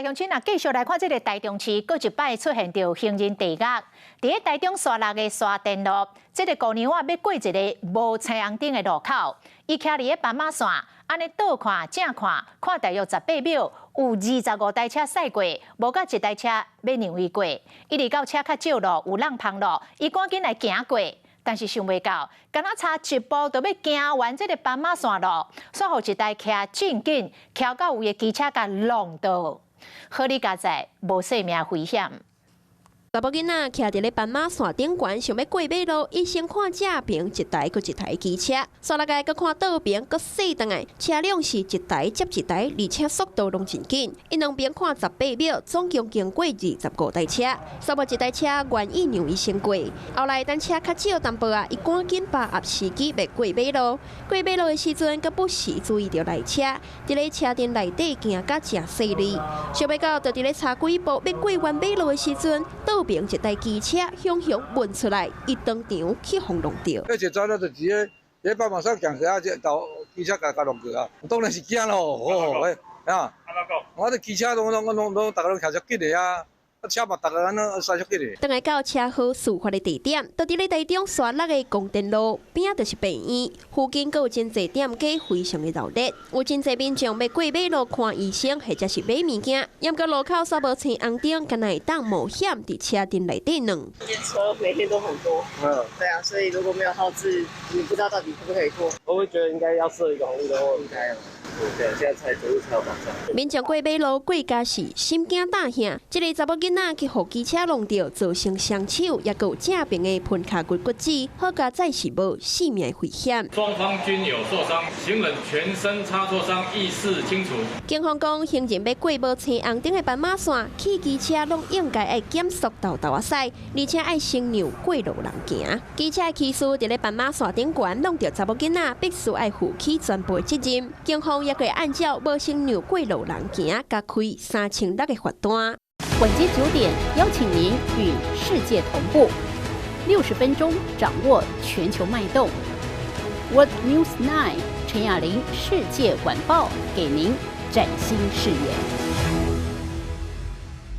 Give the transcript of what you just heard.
鄉親啊，繼續來看這个台中市，閣一擺出現著行人地獄。佇咧台中沙鹿的沙田路，這个姑娘仔欲過一个無青紅燈的路口，伊徛佇咧斑馬線，按呢倒看正看，看大約18秒，有25台車駛過，無佮一台車欲讓伊過。一直到車較少路，有櫳芳路，伊趕緊來行過。但是想袂到，敢若差一步就欲行完這个斑馬線路，煞予一台騎真緊，徛到位的機車共挏著，好佳哉無性命危險。查某囡仔徛佇咧斑馬線頂懸，想欲過馬路，伊先看正爿一台閣一台機車，煞落來閣看倒爿閣駛轉來，車輛是一台接一台，而且速度攏真緊。伊兩邊看十八秒，總共經過25台車，煞無一台車願意讓伊先過。後來等車較少淡薄仔，伊趕緊把握時機欲過馬路。過馬路的時陣，閣不時注意著來車，佇咧車陣內底行甲誠細膩。想欲到，就佇咧差幾步欲過完馬路的時陣，倒爿一台機車雄雄噴出來，伊當場去予挏著。彼一陣咧就佇咧佇斑馬線行過啊，這頭機車共共挏過啊，當然是驚咯，哦，喂，啊，我這機車攏攏攏攏，逐个攏騎足緊的啊。車嘛，逐个按呢駛足緊的。轉來到車禍事發的地點，就佇咧台中沙鹿的光電路邊仔，就是病院，附近閣有真濟店家非常的熱鬧，有真濟民眾欲過馬路看醫生或者是買物件。毋過路口煞無青紅燈，敢若會當冒險佇車陣內底挏。車每天都很多，嗯，對啊，所以如果沒有號誌，你不知道到底可不可以過。我會覺得應該要設一個紅綠燈，應該。對，現在才走路才有保障。民眾過馬路過甲是心驚膽嚇，這个查某囡仔去予機車挏著，造成雙手抑閣有正爿的盆跤骨骨折，好佳哉是無性命危險。雙方均有受傷，行人全身擦挫傷，意識清楚。警方講，行人欲過無青紅燈的斑馬線，汽機車攏應該愛減速沓沓仔駛，而且愛先讓過路人行。機車的騎士佇咧斑馬線頂懸挏著查某囡仔，必須愛負起全部責任。警方也會按照無先讓過路人行，共開3600的罰單。晚間9點，邀請您與世界同步，60分鐘掌握全球脈動。World News 9 陳雅玲世界晚報，給您嶄新視野。